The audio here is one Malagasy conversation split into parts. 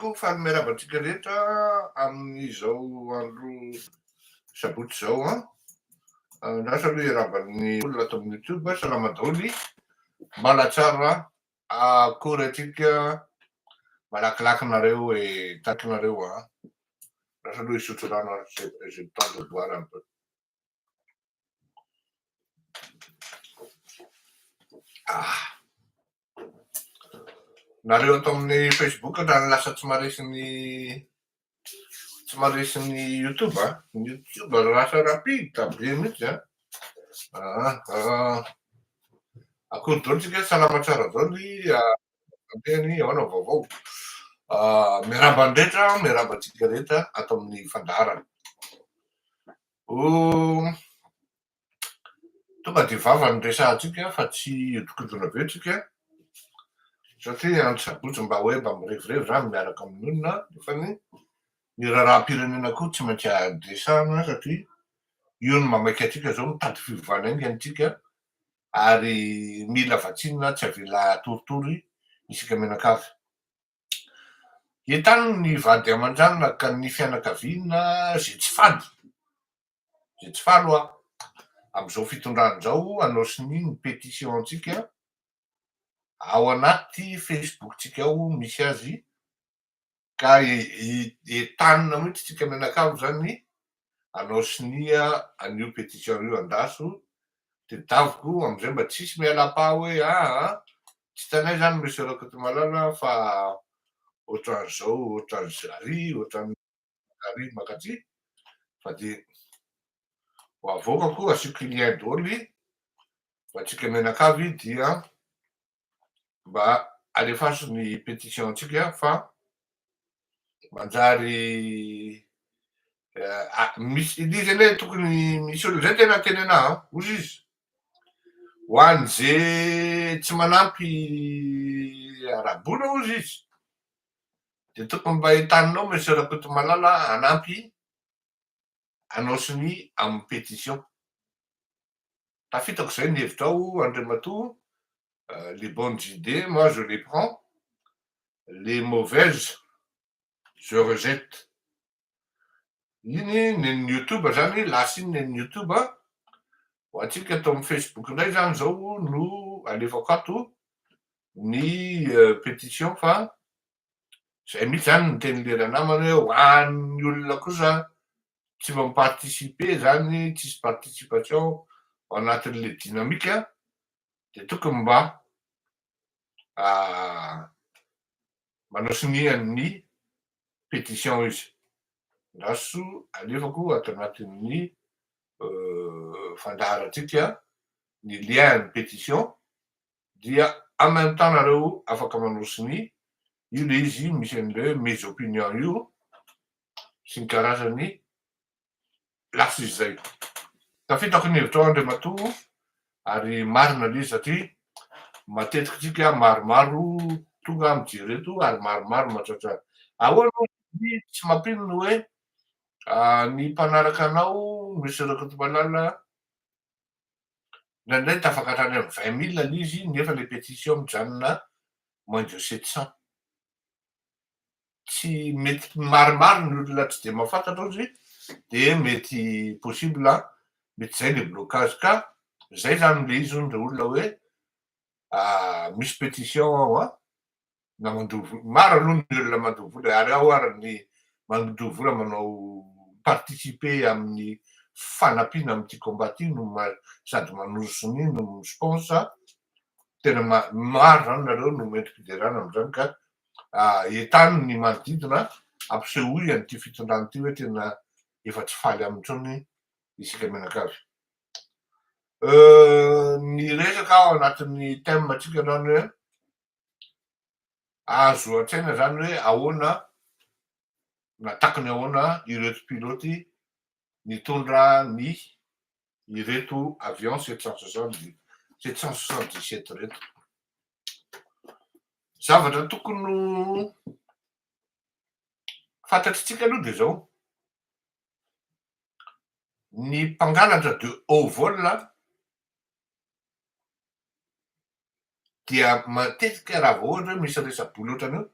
Faly miarahaba antsika rehetra amin'izao andro sabotsy izao an. Andraso aloha hiarahaba ny olona ato amin'ny YouTube. Salama daholo. Mbala tsara akory antsika. Malakilaky nareo e, takinareo an. Andraso aloha hisotro rano ary j'ai le temps de boire un peu. Ah. Nareo ato amin'ny Facebook ohatrany lasa tsy maharesy ny tsy maharesy ny YouTube a. Ny YouTube lasa rapide be mihitsy a. Ah, ah. Akory daholo tsika, salama tsara daholo Anteny, ahoana ny vaovao? Ah, miarahaba ny rehetra, miarahaba antsika rehetra ato amin'ny fandaharana. Oh, Tonga dia vava no resahantsika fa tsy hiodikodina be tsika satria andro sabotsy mba hoe mba mirevirevy zany miaraka amin'ny olona nefa ny ny raharaham-pirenena koa tsy maintsy resahana satria io no mamaika antsika zao, mitady fiovana haingana tsika ary mila vatsiana tsy avela hatoritory isika mianakavy. Entaniny ny vady aman-janaka ny fianakaviana izay tsy faly. Dia tsy faly hoa amin'izao fitondrana izao hanao sonia ny pétition antsika ao anaty Facebook tsika ao misy azy ka entanina mihitsy tsika mianakavy zany hanao sonia an'io pétition io andraso tedaviko amizay mba tsisy miala pa hoe aa tsy hitanay zany monsieur Rakotomalala fa ohatran'izao ohatran'izary ohatran'ny Ary mankaty fa dia ho avoakako asiako lien daholo fa antsika mianakavy dia mba alefaso ny pétition antsika fa manjary misy izy anie tokony misy olona zay tena teny anah an, hozy izy ho an'ze tsy manampy ara-bola hozy izy Dia tokony mba entaninao Monsieur Rakotomalala hanampy hanao sonia amin'ny pétition. Tafitako izay ny hevitrao Andriamatoa, les bonnes idées moi je les prends, les mauvaises je rejette. Iny nen'ny youtube zany, lasa iny nen'ny youtube, ho antsika ato amin'ny facebook indray zany zao no alefako ato ny pétition fa zay mihitsy zany ny tenin'le ranamana hoe ho an'ny olona kosa tsy mba mi-participer zany, tsisy participation ao anatin'le dynamique de tokony mba manao sonia ny pétition izy. Andraso alefako ato anatin'ny fandaharantsika ny lien ny pétition dia en même temps nareo afaka manao sonia, io le izy misy an'le hoe mes opinions io sy ny karazany Lasa izy izay. Tafitako ny hevitrao Andriamatoa ary marina ilay izy satria matetika tsika maromaro tonga mijery eto ary maromaro mahatratra. Ahoana hoy izy tsy mampino ny hoe ny mpanaraka anao Monsieur Rakotomalala indraindray tafakatra any amin'ny 20 mille ilay izy nefa ilay pétition mijanona moins de 700. Tsy mety maromaro ny olona tsy de mahafantatra ozy de mety possible mety zay le blocage ka zay zany le izy hono re olona hoe misy pétition ao an, na mandoa vola, maro aloha ny olona mandoa vola ary ao ary ny mandoa vola manao mi-participer amin'ny fanampiana amin'ity combat ity no sady manoro sonia no mi-sponsor, tena maro zany nareo no mendri-piderana amin'izany ka entano ny manodidina ampisehoy an'ity fitondrana ity hoe tena efa tsy faly aminy intsony isika mianakavy. Ny resaka ao anatin'ny thème antsika zany hoe azo an-tsaina zany hoe ahoana na takiny ahoana ireto pilote nitondra ny ireto avion 777 ireto. Zavatra tokony ho fantatritsika aloha dia izao, ny mpangalatra de haut vol dia matetika raha vao ohatra hoe misy resa-bola ohatran'io.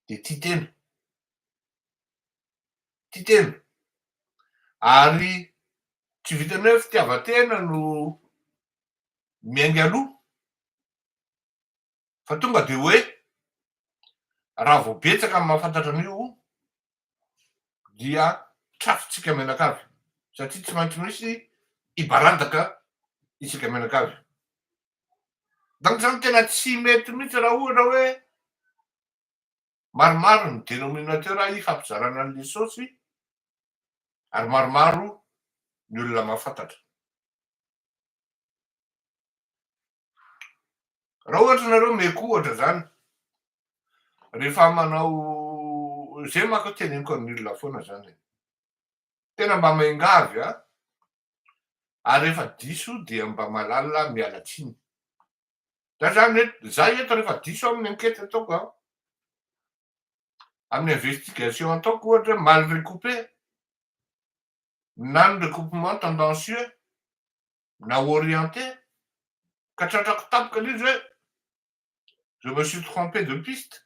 De tia tena. Tia tena. Ary tsy vitan'ny hoe fitiavan-tena no miainga aloha fa tonga de hoe raha vao betsaka ny mahafantatra an'io dia tratritsika mianakavy satria tsy maintsy misy hibaradaka isika mianakavy. Donc zany tena tsy mety mihitsy raha ohatra hoe maromaro ny dénominateur ifampizarana an'le saosy ary maromaro ny olona mahafantatra. Raha ohatra nareo meko ohatra zany rehefa manao zay manko teneniko amin'ny olona foana zany e. Tena mba miangavy a, ary rehefa diso dia mba malala miala tsiny. Za zany eto, za eto rehefa diso amin'ny enquête ataoko a, amin'ny investigation ataoko ohatra hoe mal recoupé na ny recoupement tendancieux na orienté ka tratrako tampoka le izy hoe je me suis trompé de piste,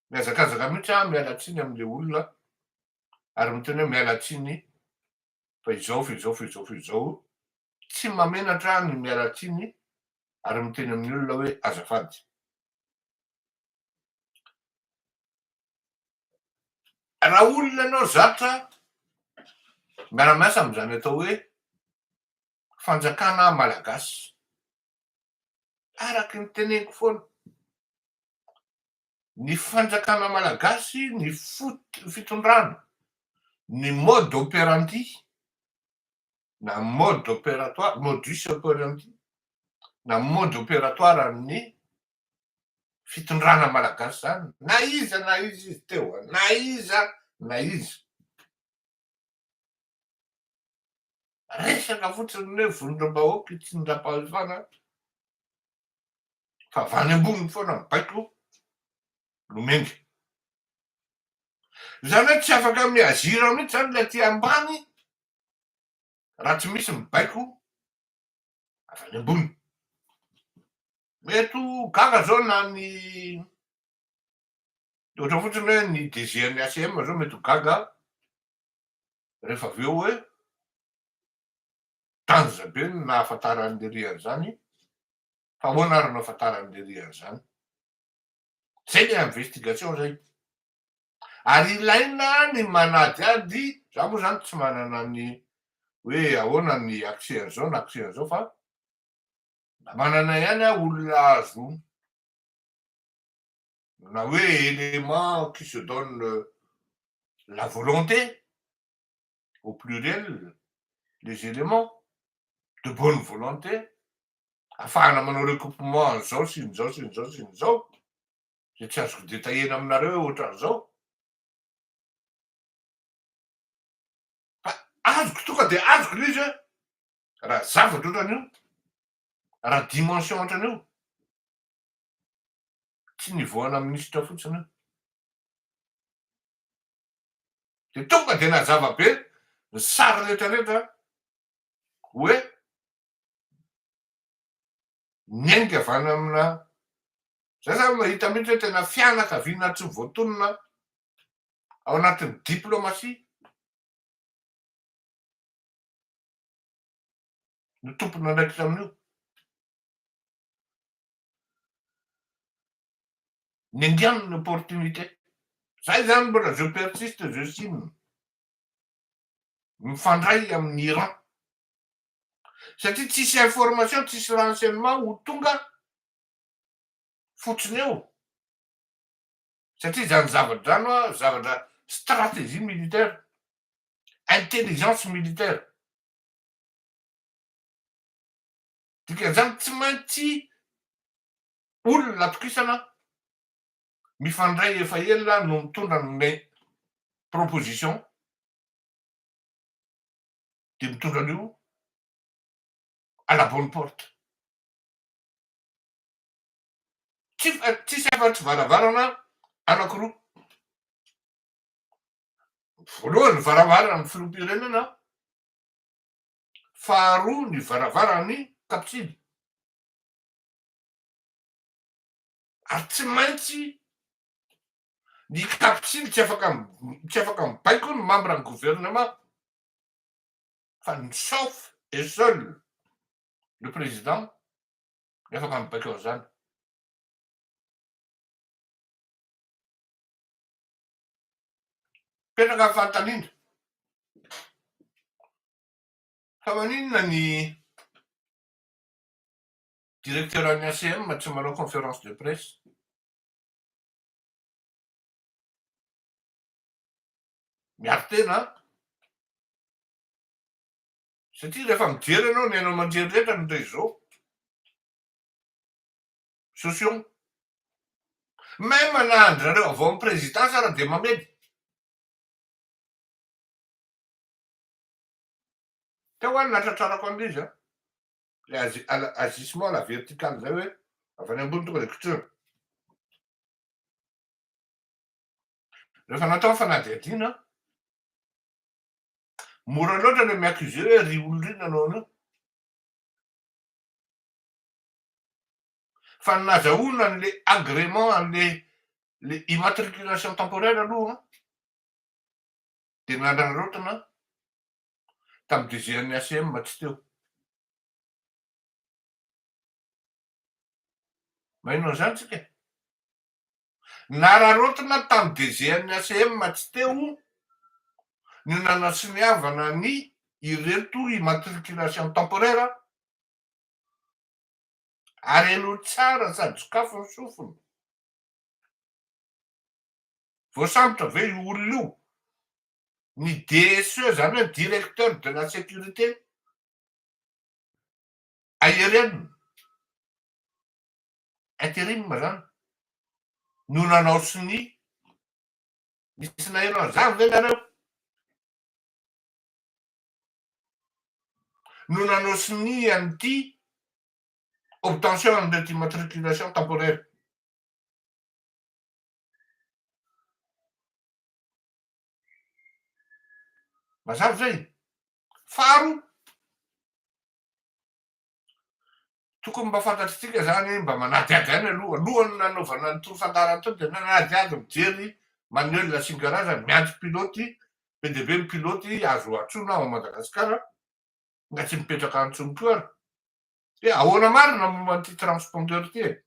mihazakazaka mihitsy aho miala tsiny am'le olona ary miteny hoe miala tsiny fa izao fa izao fa izao fa izao. Tsy mamenatra ny miala tsiny ary miteny amin'ny olona hoe azafady. Raha olona ianao zatra miara-miasa amin'izany atao hoe fanjakana malagasy, araky ny teneniko foana, ny fanjakana malagasy, ny fot- fitondrana, ny mode operandi na mode opératoire, modus operandi na mode opératoire ny fitondrana malagasy zany, na iza na iza izy teo, na iza na iza, resaka fotsiny hoe vondrom-bahoaka itsindram-pahefana fa avy any amboniny foana ny baiko no miainga. Zany hoe tsy afaka mi-agir mihitsy zany le aty ambany raha tsy misy mibaiko avy any ambony. Mety ho gaga zao na ny ohatra fotsiny hoe ny D G an'ny A C M zao mety ho gaga rehefa avy eo hoe tanjona be no nahafantaran'ny lery an'izany, fa ahoana ary no ahafantaran'ny lery an'izany? Zay le investigation zay. Ary ilaina ny manadihady, za moa zany tsy manana ny hoe ahoana ny accès an'izao na accès an'izao fa mba manana ihany aho olona azo na hoe élément qui se donne la volonté, au pluriel les éléments de bonne volonté ahafahana manao recoupement an'izao sy n'izao sy n'izao sy n'izao zay tsy azoko détaillena aminareo hoe ohatran'izao fa azoko tonga de azoko le izy hoe raha zavatra ohatran'io, raha dimension ohatran'io, tsy nivoahana minisitra fotsiny io. De tonga de nazava be ny sary rehetrarehetra hoe niainga avy any amina zay zany mahita mihitsy hoe tena fianakaviana tsy voatonona ao anatin'ny diplomatie no tompon'andraikitra amin'io. Nindiany ny opportunité. Zay zany mbola je persiste, je signe. Mifandray amin'ny Iran. Satria tsisy information, tsisy renseignement ho tonga fotsiny eo. Satria zany zavatra zany hoa zavatra stratégie militaire, intelligence militaire. Dikan'izany tsy maintsy olona atokisana mifandray efa ela no mitondra ny proposition de mitondra an'io à la bonne porte. Tsy tsisy afa-tsy varavarana anankiroa. Voalohany varavaran'ny filoham-pirenena, faharoa ny varavaran'ny kapsily. Ary tsy maintsy. Ny capsule tsy afaka tsy afaka mibaiko ny membre ny gouvernement fa ny sauf et seul le président ny afaka mibaiko an'izany. Mipetraka ny fanontaniana, fa maninona ny directeur an'ny ACM tsy manao conférence de presse? Miaro tena an! Satria rehefa mijery ianao ny haino aman-jery rehetra ny réseaux sociaux, même na an-dry zareo avy ao amin'ny présidence ara dia mamely. Teo ho'a no nahatratrarako an'ilay izy an! Ilay agissement à la verticale izay hoe avy any ambony tonga dia kitrehina. Rehefa natao ny fanadihadiana, mora loatra ilay mi-accuser hoe ry olona ry nanao an'io. Fa ny nazahoana an'ilay agrément an'ilay le immatriculation temporaire aloha dia nanararaotina tamin'ny DG-n'ny ACM tsy teo. Maheno an'izany tsika? Nararaotina tamin'ny DG-n'ny ACM tsy teo ny nanasoniavana ny ireto immatriculation temporaire ary henoy tsara sady sokafy ny sofina. Voasambotra ve io olona io? Ny DSE izany hoe directeur de la sécurité aérienne interim zany no nanao sonia. Nisy naheno an'izany ve nareo? No nanao sonia an'ity obtention an'ireto immatriculation temporaire. Mazava zay? Faharoa, tokony mba fantatritsika zany mba manadihady ihany aloha, alohan'ny nanaovana an'itony fandaharana itony dia nanadihady mijery manuel sy ny karazany, miantso pilote, be dia be ny pilote azo antsoina ao Madagasikara na tsy mipetraka any intsony koa ary, hoe ahoana marina momba an'ity transpondeur ity e?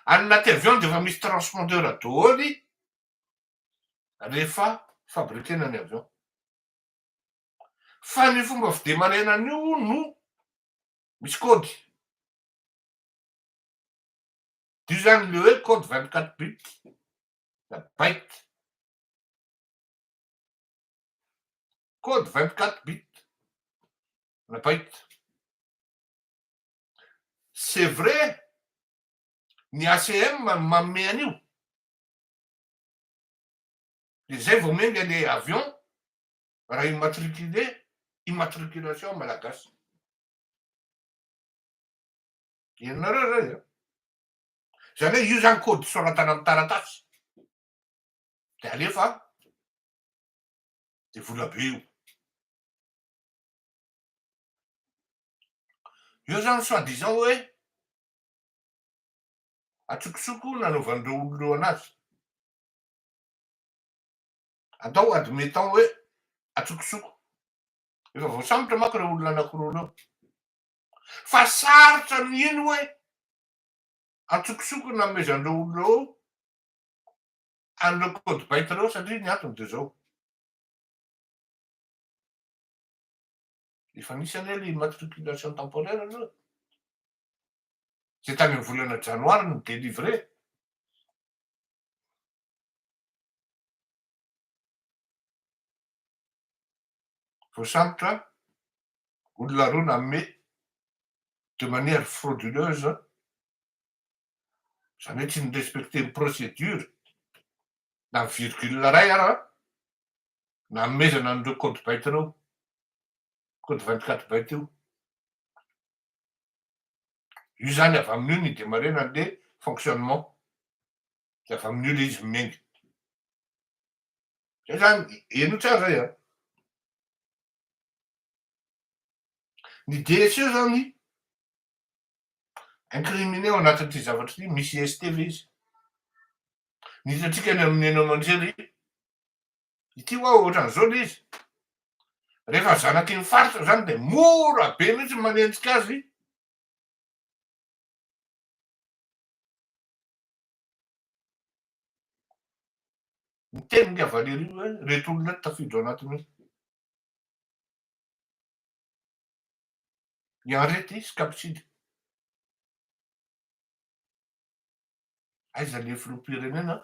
Any anaty avion dia efa misy transpondeur daholo rehefa fabriquer-na ny avion. Fa ny fomba fidemarena an'io no misy code. Io zany le hoe code 24 bits na byte. Code 24 bits na byte. C'est vrai ny ACM no manome an'io. Dia zay vao miainga le avion raha immatriculé, immatriculation malagasy. Henonareo zay an? Zany hoe io zany code soratana amin'ny taratasy. Dia alefa dia vola be io. Eo zany soit disant hoe atsokosoko nanaovan'ireo olona ireo anazy. Atao admettant hoe atsokosoko. Efa voasambotra manko ireo olona anakiroa ireo. Fa sarotra mihino hoe atsokosoko nanomezan'ireo olona ireo an'ireo code byte ireo satria ny antony dia izao. Efa nisy anie le immatriculation temporaire aloha e. Zay tany amin'ny volana janoary no délivré. Voasambotra olona roa nanome de manière frauduleuse, zany hoe tsy ni-respecter ny procédure na ny virgule iray ara nanomezana an'ireo code byte ireo, code 24 byte io. Io zany avy amin'io ny demarena an'le fonctionnement, de avy amin'io le izy miainga. Zay zany, henoy tsara zay an. Ny DSE zany incriminé ao anatin'ity zavatra ity, misy IST ve izy? Ny hitantsika any amin'ny haino aman-jery, ity hoa ohatran'izao ilay izy, rehefa zanaky ny faritra zany dia mora be mihitsy ny manenjika azy. Niteny ingahy Valérie hoe reto olona reto tafiditra ao anatin'io. I Henriette sy Kapsida. Aiza le filoham-pirenena?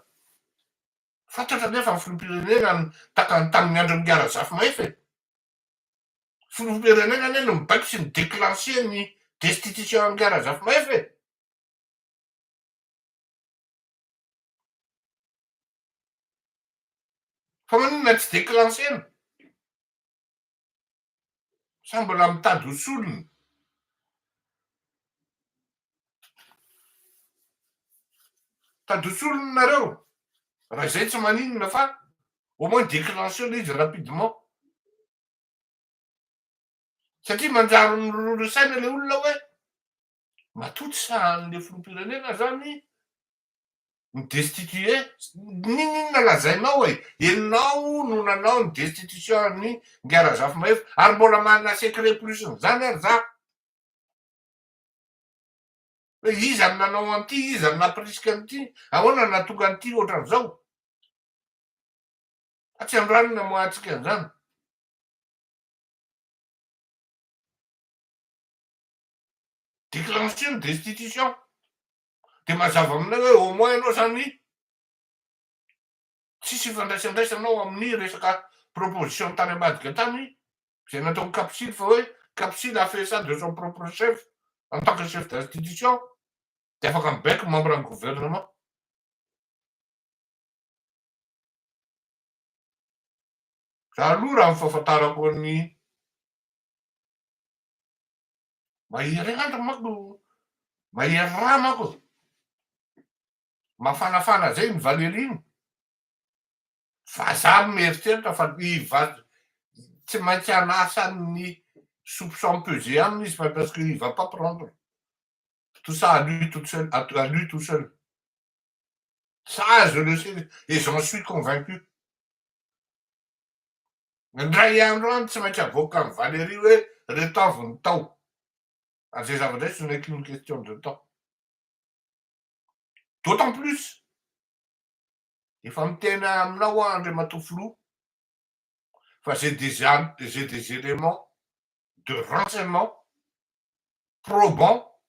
Fantatra anefa ny filoham-pirenena tahaka ny tamin'ny andron'i Ingahy Razafimahefa e! Filoham-pirenena anie no mibaiko sy mi-declencher ny destitution an'i Ingahy Razafimahefa e! Fa maninona tsy declencher-na? Sa mbola mitady ho solony? Mitady ho solony nareo? Raha izay tsy maninona fa au moins declencher ilay izy rapidement. Satria manjary miroro saina ilay olona hoe matoa tsy sahan'ilay filoham-pirenena zany ny destituer, n'inon'inona lazainao e, enao no nanao ny destitution an'i Ingahy Razafimahefa, ary mbola manana secret plus n'izany ary za, hoe iza no nanao an'ity, iza no nampirisika an'ity, ahoana no nahatonga an'ity ohatran'izao, fa tsy androany no namoahantsika an'izany. Declencher ny destitution. Dia mazava aminay hoe au moins ianao zany tsisy ifandraisandraisanao amin'ny resaka proposition tany ambadika tany izay nataon'i Kapsily fa hoe Kapsily a fait ça de son propre chef en tant que chef d'institution dia afaka mibaiko membre ny gouvernement. Za aloha raha ny fahafantarako an'i Mahery andro manko, mahery rà manko e. Mafanafana zay ny Valérie iny. Vazaha mieritreritra fa i va- tsy maintsy hanasa ny soupçon pesé aminy izy fa parce que il va pas prendre tout ça à lui toute seule, à lui tout seul. Ça je le sais et j'en suis convaincu. Indray andro any tsy maintsy avoakan'i Valérie hoe reto avy ny tao. Ary izay zavatra izay ce n'est qu'une question de temps. D'autant plus, efa miteny aminao aho Andriamatoa Filoha fa j'ai des j'ai des éléments de renseignement probants,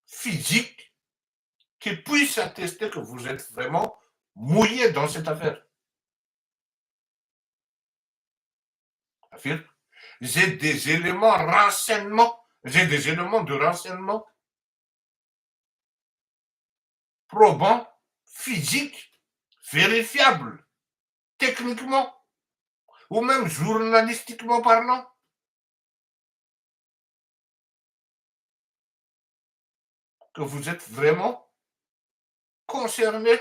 physiques, qui puissent attester que vous êtes vraiment mouillé dans cette affaire. Averiko. J'ai des éléments renseignement, j'ai des éléments de renseignement probants, physiques, vérifiables, techniquement, ou même journalistiquement parlant. Que vous êtes vraiment concerné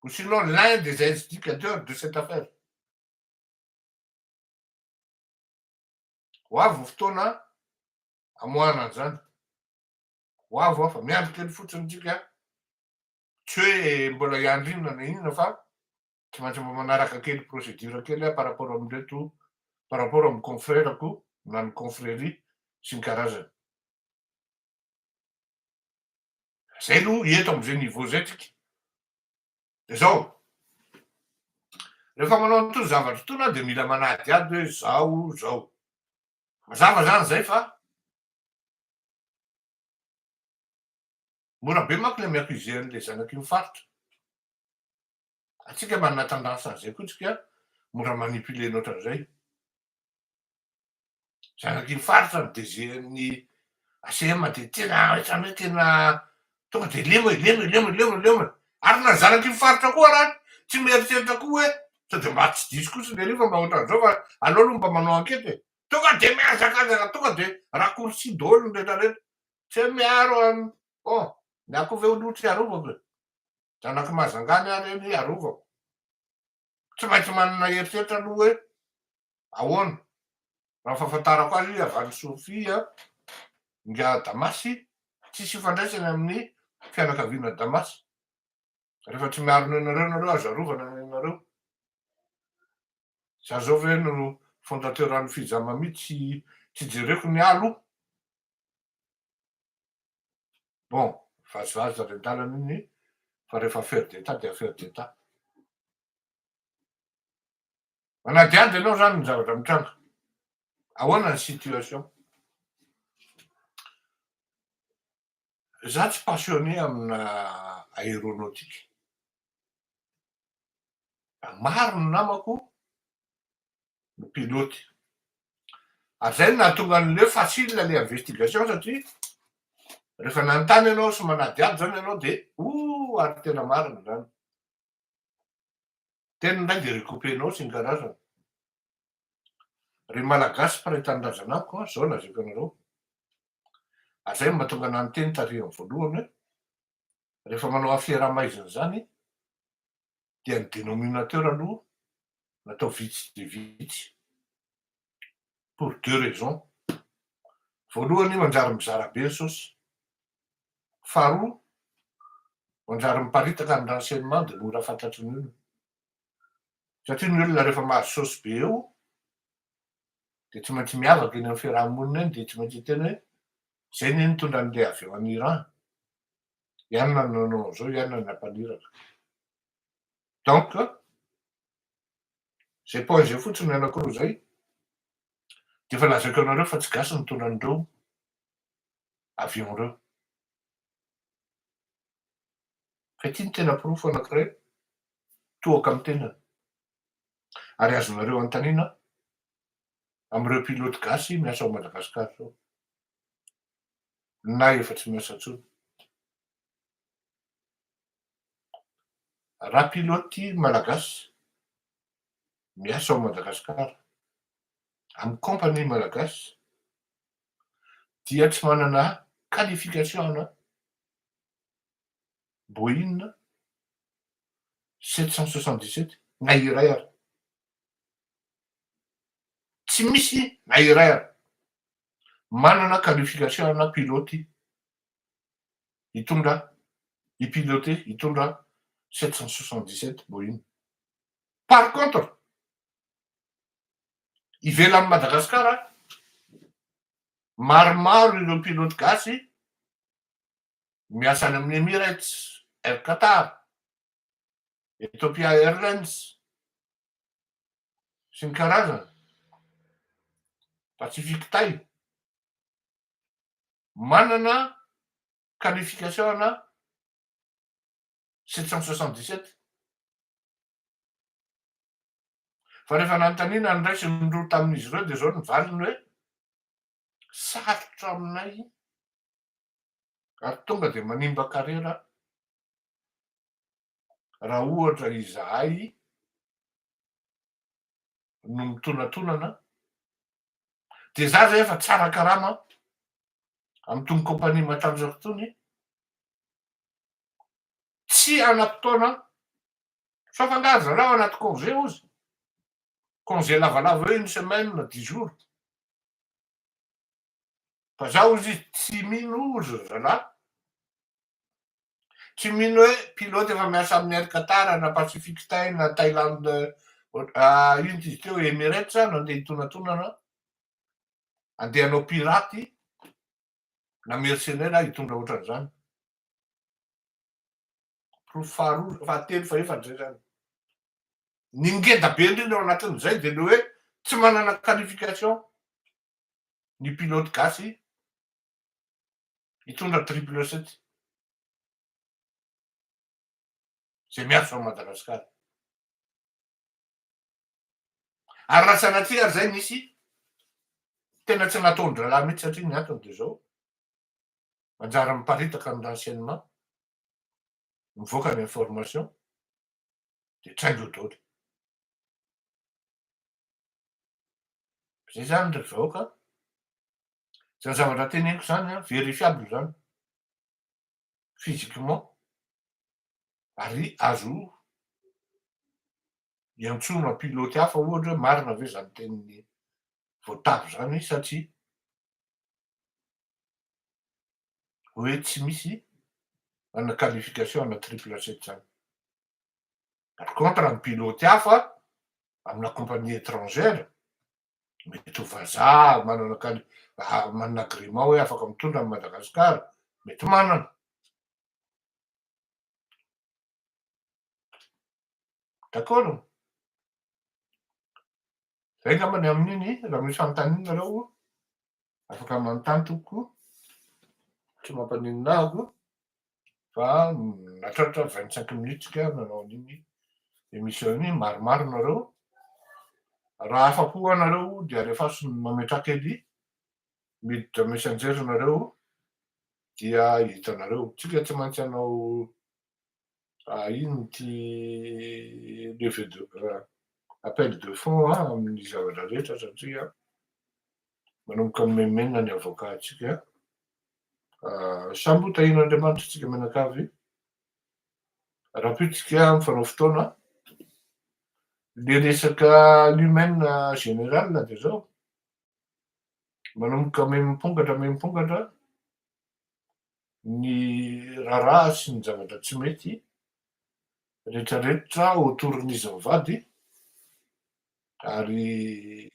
ou sinon l'un des instigateurs de cette affaire. Ho avy ny fotoana hamoahana an'izany. Ho avy aho fa miandry kely fotsiny tsika. Tsy hoe mbola hiandry inona na inona fa tsy maintsy mba manaraka kely procédure kely aho par rapport amin'ireto par rapport amin'ny confrère-ko na ny confrérie sy ny karazany. Zay aloha eto am'zay niveau zay tsika. De zao, rehefa manao an'itony zavatra itony aho de mila manadihady hoe zao zao. Mazava zany zay fa mora be manko le mi-accuser an'le zanaky ny faritra. Antsika manana tendance an'izay koa tsika, mora manipuler-na ohatran'izay. Zanaky ny faritra ny DG-n'ny ACM dia tena ohatrany hoe tena tonga dia lemo e, lemo e, lemo e, lemo e, lemo e. Ary na ny zanaky ny faritra koa ara tsy mieritreritra koa hoe sao dia mba tsy diso kosa le ry fa mba ohatran'izao fa aleo aloha mba manao enquête e. Tonga dia mihazakazaka, tonga dia raccourci daholo ny rehetra rehetra. Tsy hoe miaro an, bon, ny ahy koa ve aloha tsy arovako e. Zanak'i Mahajanga ny ahy ireny arovako. Tsy maintsy manana eritreritra aloha hoe ahoana? Raha ny fahafantarako azy avy any Sofia ingahy Damasy, tsisy ifandraisany amin'ny fianakaviana Damasy. Rehefa tsy miaro ny anareo nareo, azo arovana ny anareo. Za zao ve no fondateur an'ny Fijamami tsy tsy jereko ny ahy aloha? Bon, vazivazy avy an-dalana iny fa rehefa affaire d'Etat dia affaire d'Etat. Manadihady ianao zany ny zavatra mitranga. Ahoana ny situation? Za tsy passionné amina aéronautique. Maro ny namako no pilote. Ary zay no nahatonga an'le hoe facile le investigation satria rehefa nanontany ianao sy manadihady zany ianao de oh ary tena marina zany. Teny indray de recouper-nao sy ny karazany. Ry Malagasy mpiray tanindrazana amiko an, zao lazaiko anareo. Ary zay no mahatonga anah niteny tary amin'ny voalohany hoe rehefa manao afera maizina zany dia ny dénominateur aloha natao vitsy dia vitsy pour deux raisons. Voalohany manjary mizara be ny saosy. Faharoa manjary miparitaka ny renseignement dia mora fantatry ny olona. Satria ny olona rehefa mahazo saosy be eo dia tsy maintsy miavaka eny amin'ny fiaraha-monina eny dia tsy maintsy hiteny hoe zay anie nitondra an'ilay avy ao any Iran. Ianona no nanao an'izao, ianona no nampaniraka. Donc, zay point zay fotsiny anankiroa zay dia efa lazaiko anareo fa tsy gasy nitondra an'ireo avion ireo. Fa ity no tena porofo anankiray tohaka amin'ny tenany. Ary azonareo anontaniana amin'ireo pilote gasy miasa ao Madagasikara izao. Na efa tsy miasa intsony. Raha pilote malagasy miasa ao Madagasikara amin'ny compagnie malagasy dia tsy manana qualification ana Boeing 777 na iray ary. Tsy misy na iray ary manana qualification ana pilote hitondra hi-piloter hitondra 777 Boeing. Par contre, ivelan'i Madagasikara, maromaro ireo pilote gasy miasa any amin'ny Emirates, Air Qatar, Ethiopia Airlines sy ny karazany, Pacific Thai, manana qualification ana 777. Fa rehefa nanontaniana ny iray sy ny roa tamin'izy ireo dia izao ny valiny hoe sarotra aminay ary tonga dia manimba karera raha ohatra izahay no mitonatonana dia za zay efa tsara karama amin'itony compagnie matanjaka itony tsy hanam-potoana Sauf angaha ry zareo ao anaty congé ozy. Congé lavalava hoe une semaine, dix jours. Fa za ozy izy tsy mino ozy ry zalahy. Tsy mino hoe pilote efa miasa amin'ny Air Qatar na Pacific Thai na Thaïlande ino izy teo Emirates no andeha hitonatonana andeha hanao piraty na mercenaire hitondra ohatran'izany. Porofo faharoa, fahatelo, fahefatra izay izany. Ny ngeda be indrindra ao anatin'izay dia le hoe tsy manana qualification ny pilote gasy hitondra triple sept izay miasa ao Madagasikara. Ary raha sanatria ary izay nisy tena tsy nataon-drahalahy mihitsy satria ny antony dia izao, manjary miparitaka ny renseignement mivoaka ny information de traingo daholo. Zay zany ry vahoaka, zany zavatra teneniko zany an, verifiable zany, physiquement, ary azo iantsoana pilote hafa ohatra hoe marina ve zany tenin'ny voatavo zany sa tsia. Hoe tsy misy manana qualification ana triple sept zany. Par contre ny pilote hafa amina compagnie étrangère, mety ho vazaha manana quali- manana agrément hoe afaka mitondra an'i Madagasikara, mety manana. D'accord? Zay angamba ny amin'iny, raha misy fanontaniana nareo afaka manontany tompoko, tsy mampaninona ahako fa nahatratra 25 minutes tsika nanao an'iny émission iny, maromaro nareo, raha afa-po anareo de alefaso ny mametraha kely miditra messenger nareo dia hitanareo, tsika tsy maintsy hanao ino ity levée de appel de fonds amin'ny zavatra rehetra satria manomboka mimenomenona ny avocat ntsika. Samy ho tahian'Andriamanitra tsika mianakavy. Rahampitso tsika mifanao fotoana. Le resaka lumen général de zao, manomboka mipongatra mipongatra ny raharaha sy ny zavatra tsy mety retraretra autour-n'izy mivady ary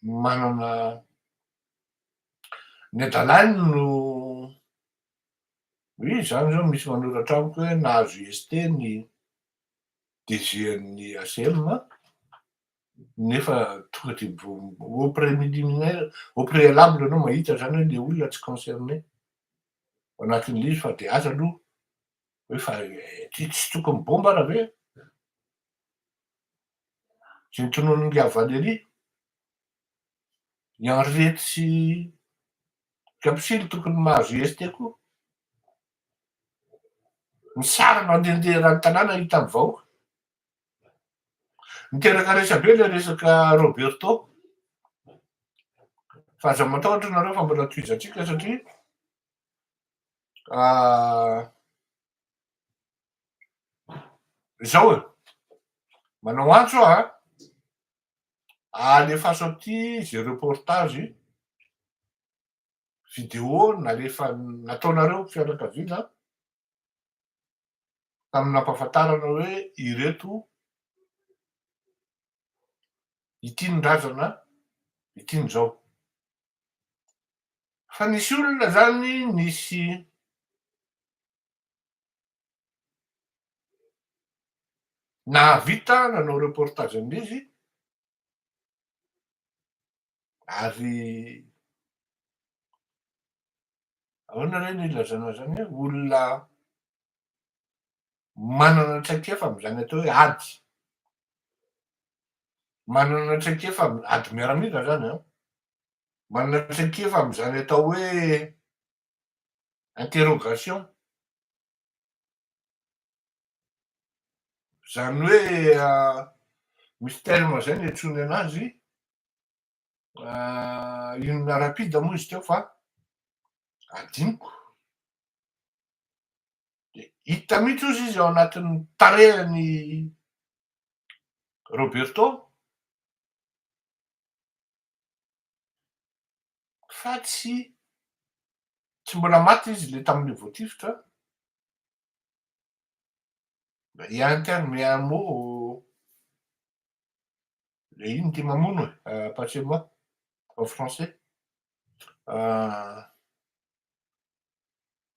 manana ny adalany no izy zany zao misy manoratra amiko hoe nahazo IST ny DG-n'ny ACM nefa tonga de au préliminaire, au préalable anao mahita zany hoe le olona tsy concerné ao anatin'le izy fa de aza aloha hoe fa ty tsy tokony bomba raha ve zay notononin'i Valérie, i Henriette sy Kapsily tokony mahazo IST koa. Ny sary mandehandeha eran'ny tanàna hitan'ny vahoaka. Niteraka resabe le resaka Roberto. Fa aza matahotra nareo fa mbola tohizantsika satria zao e, manao antso aho a, alefaso aty ze reportage vidéo nalefa nataonareo fianakaviana tamin'ny nampahafantarana hoe ireto ity ny razana ity ny zao. Fa nisy olona zany nisy nahavita nanao reportage an'izy ary ahoana re no ilazana zany hoe olona manana traikefa amin'izany atao hoe ady, manana traikefa ady miaramila zany an, manana traikefa amin'izany atao hoe interrogation, zany hoe misy terme zay ny antsoiny anazy, inona rapide moa izy teo fa adinoko. De hita mihitsy ozy izy ao anatin'ny tarehiny Roberto fa tsy tsy mbola maty izy le tamin'le voatifitra. Il y a un terme, il y a un mot le ino ty mamono e, passez-moi en français.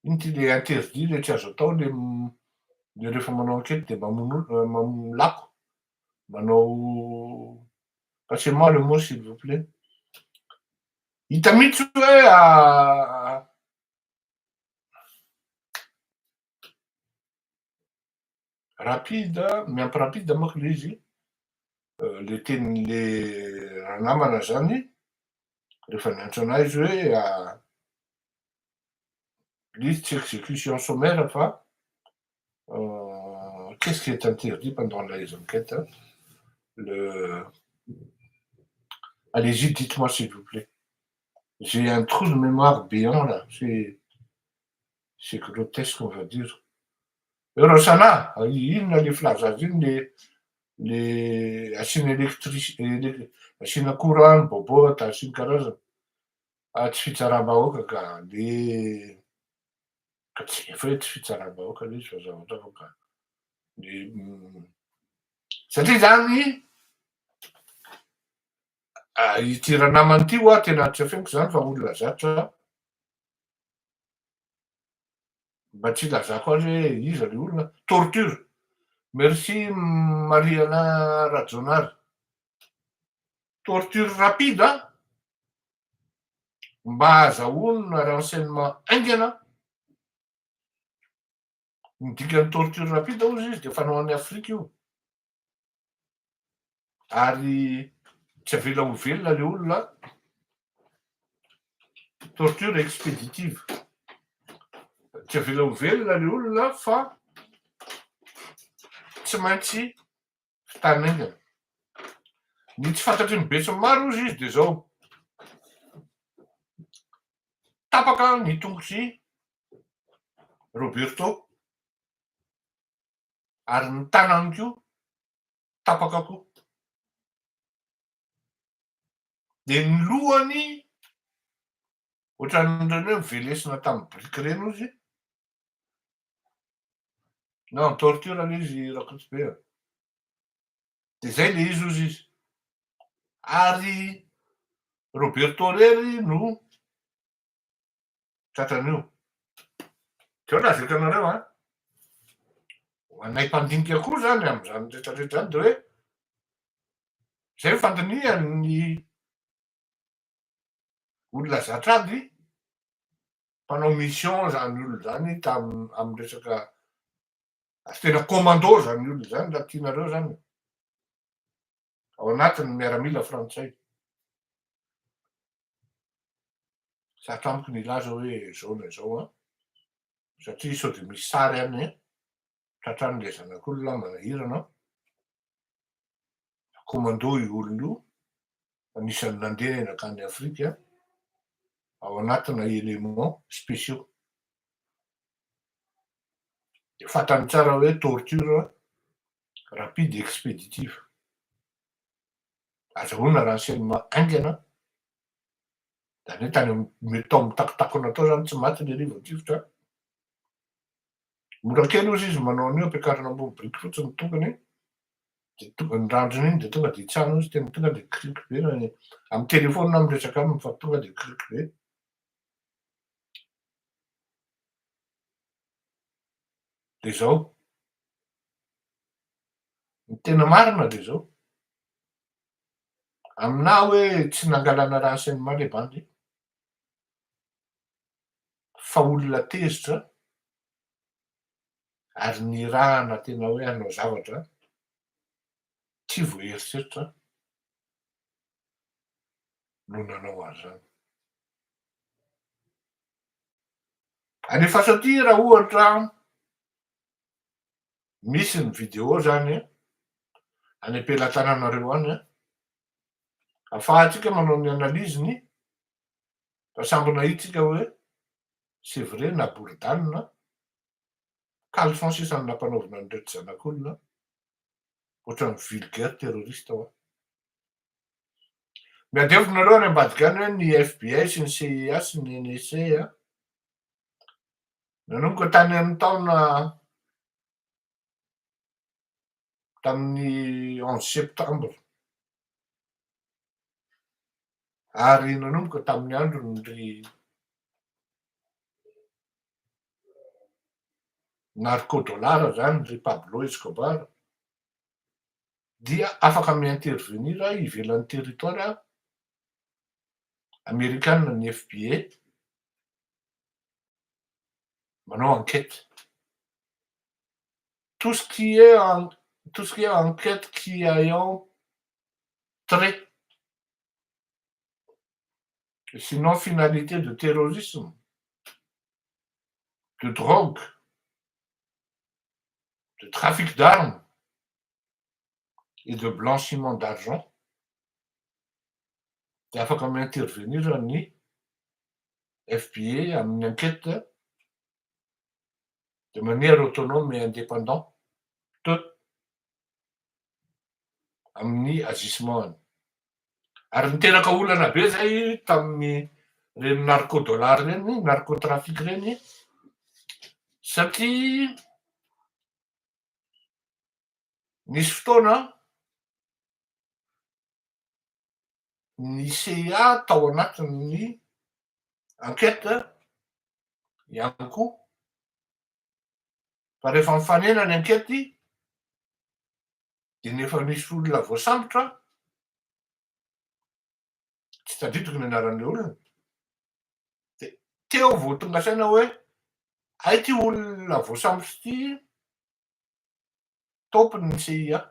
Ino ty le interdit le tsy azo atao le le rehefa manao enquête de mamono olo lako manao passez-moi le mot s'il vous plaît. Hita mihitsy hoe rapide miampy rapide manko le izy le tenin'le ranamana zany rehefa niantso anahy izy hoe le izy tsy exécution sommaire fa qu'est-ce qui est interdit pendant les enquêtes le allez-y dites-moi s'il vous plaît j'ai un trou de mémoire béant là c'est c'est grotesque on va dire Rosana inona le filaza azy iny le le asiana électrici- asiana courant ny bobo da sy ny karazany tsy fitsaram-bahoaka ka le ka tsy efa hoe tsy fitsaram-bahoaka le izy fa zavatra hafa ka le. Satria zany ity ranamana ity hoa tena tsy afeniko zany fa olona zatra mba tsy ilazako azy hoe iza le olona, torture. Merci Marie Alain Rajaonary. Torture rapide an! Mba ahazahoana renseignement haingana. Ny dikan'ny torture rapide hozy izy dia fanao any Afrika io. Ary tsy avela ho velona le olona. Torture expéditive. Tsy avela ho velona le olona fa tsy maintsy fitanaingana. Ny tsy fantatry ny besinimaro hozy izy dia izao, tapaka ny tongotr'i Roberto ary ny tanany koa tapaka koa. Dia ny lohany ohatran'ireny hoe novelesina tamin'ny biriky ireny hozy. Non, torture aloha izy Rakotobe a. Dia zay le izy hozy izy. Ary Roberto rery no tratran'io. Zao lazaiko anareo an, ho anay mpandinika koa zany amin'izany retraretra zany de hoe zay ny fandinihan'ny olona zatra ady mpanao mission zany olona zany tam amy resaka ary tena commando zany olona zany raha tianareo zany ao anatin'ny miaramila frantsay. Sarotra amiko ny hilaza hoe zao na zao an, satria sao de misy sary any an, tratran'le zanak'olona manahirana an, commando io olona io, anisan'ny nandeha nankany Afrika ao anatina éléments spéciaux. Dia fantany tsara hoe torture rapide expéditive. Azahoana renseignement haingana, izany hoe tany mety tao mitakotakona tao zany tsy maty le rivo tifitra. Mora kely ozy izy manao an'io, ampiakarina ambony biriky fotsiny ny tongony, de tonga ny randrony iny de tonga de hitsahana ozy, tena tonga de kiriky be na amin'ny téléphone aho miresaka aminy fa tonga de kiriky be. De zao, ny tena marina de zao, aminahy hoe tsy nangalana renseignement le bandy fa olona tezitra ary nirahana tena hoe hanao zavatra tsy voaeritreritra no nanao an'izany. Alefaso aty raha ohatra misy ny vidéo zany any am-pelatananareo any an, afahantsika manao ny analyse-ny fa samby nahitsika hoe c'est vrai na boridane caleçon sisa no nampanaovina an'ireto zanak'olona ohatran'ny vulgaire terroriste hoa. Miady hevitra nareo any ambadika any hoe ny FBI sy ny CIA sy ny NSA a. Nanomboka tany amin'ny taona tamin'ny onze septembre ary nanomboka tamin'ny androny ry narco dollar zany ry Pablo Escobar dia afaka mi-intervenir ivelan'ny territoire amerikana ny FBI manao enquête. Tout ce qui est en tout ce qui est enquête qui ayant trait sinon finalité de terrorisme, de drogue, de trafic d'armes et de blanchiment d'argent dia afaka mi-intervenir ny FBI amin'ny enquête de manière autonome et indépendante amin'ny agissement-ny. Ary niteraka olana be zay tamin'ny reny narco dollar reny, narcotrafic reny, satria nisy fotoana. ny CIA tao anatin'ny enquête ihany koa, fa rehefa mifanena ny enquête de nefa misy olona voasambotra, tsy tadidiko ny anaran'le olona, de teo vao tonga saina hoe hay ty olona voasambotra ty tompony ny CIA.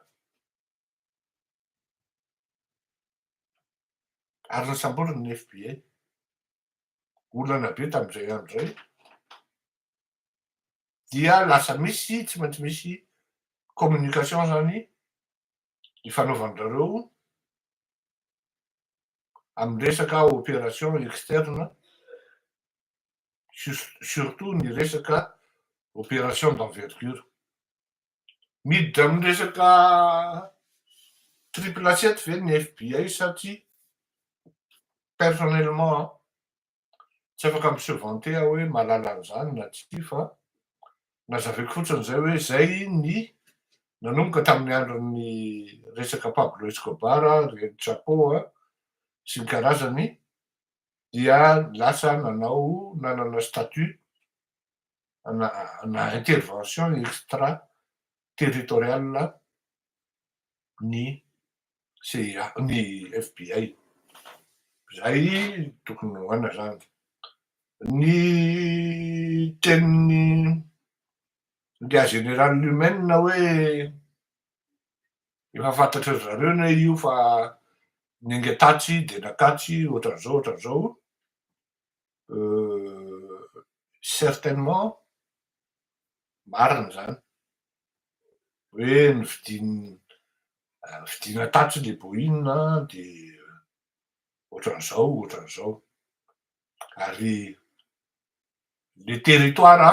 Ary nosamboriny ny FBI. Olana be tamin'izay andro izay. Dia lasa misy, tsy maintsy misy communication zany ifanaovan-drareo amin'ny resaka opération externe, surtout ny resaka opération d'envergure. Miditra amin'ny resaka triple sept ve ny FBI sa tsia? Personnellement an, tsy afaka mi-se vanter aho hoe mahalala an'izany na tsia fa nazavaiko fotsiny izay hoe izay ny nanomboka tamin'ny andron'ny resaka Pablo Escobar, ry El Chapo sy ny karazany dia lasa nanao nanana statut na intervention extra territoriale ny CIA, ny FBI. Zay tokony ho ana zany. Ny tenin'ny ingahy général Lumen hoe efa fantatry ry zareo anie io fa niainga tatsy de nakatsy ohatran'izao ohatran'izao. Certainement marina izany hoe novidian'ny vidiana tatsy le Boeing de ohatran'izao ohatran'izao ary le territoire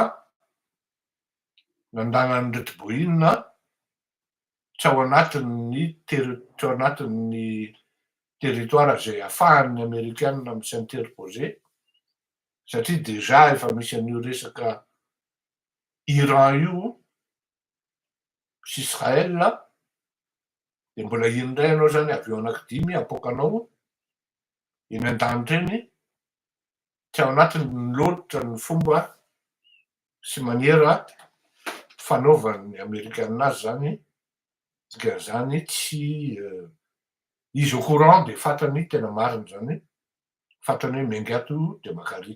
nandanan'ireto Boeing tsy ao anatin'ny terri- tsy ao anatin'ny territoire izay afahan'ny amerikana mi-s'interposer satria déjà efa misy an'io resaka Iran io sy Israël dia mbola iny indray ianao zany avion anankidimy apoakanao eny an-danitra eny, tsy ao anatiny loatra ny fomba sy maniera fanaovan'ny amerikana azy zany, dikan'izany tsy izy au courant dia fantany tena marina zany, fantany hoe miainga ato dia maka ary.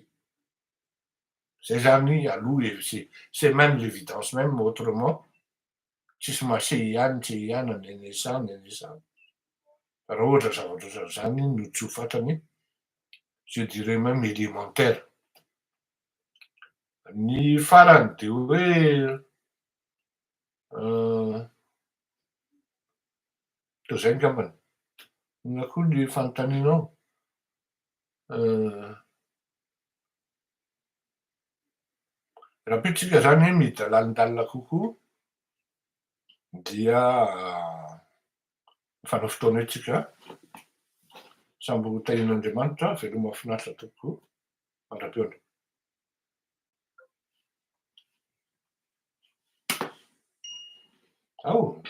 Zay zany aloha e, c'est c'est même l'évidence même autrement tsisy maha CIA ny CIA na ny NSA ny NSA. Raha ohatra zavatra ohatran'izany no tsy ho fantany, je dirais même élémentaire. Ny farany de hoe toa izay angambany. Inona koa ny fanontanianao? Rahampitso tsika zany miditra lalindalina kokoa dia mifanao fotoana eo tsika. Samby ho tahian'Andriamanitra, veloma finaritra tompoko. Mandra-pihaona. Ao.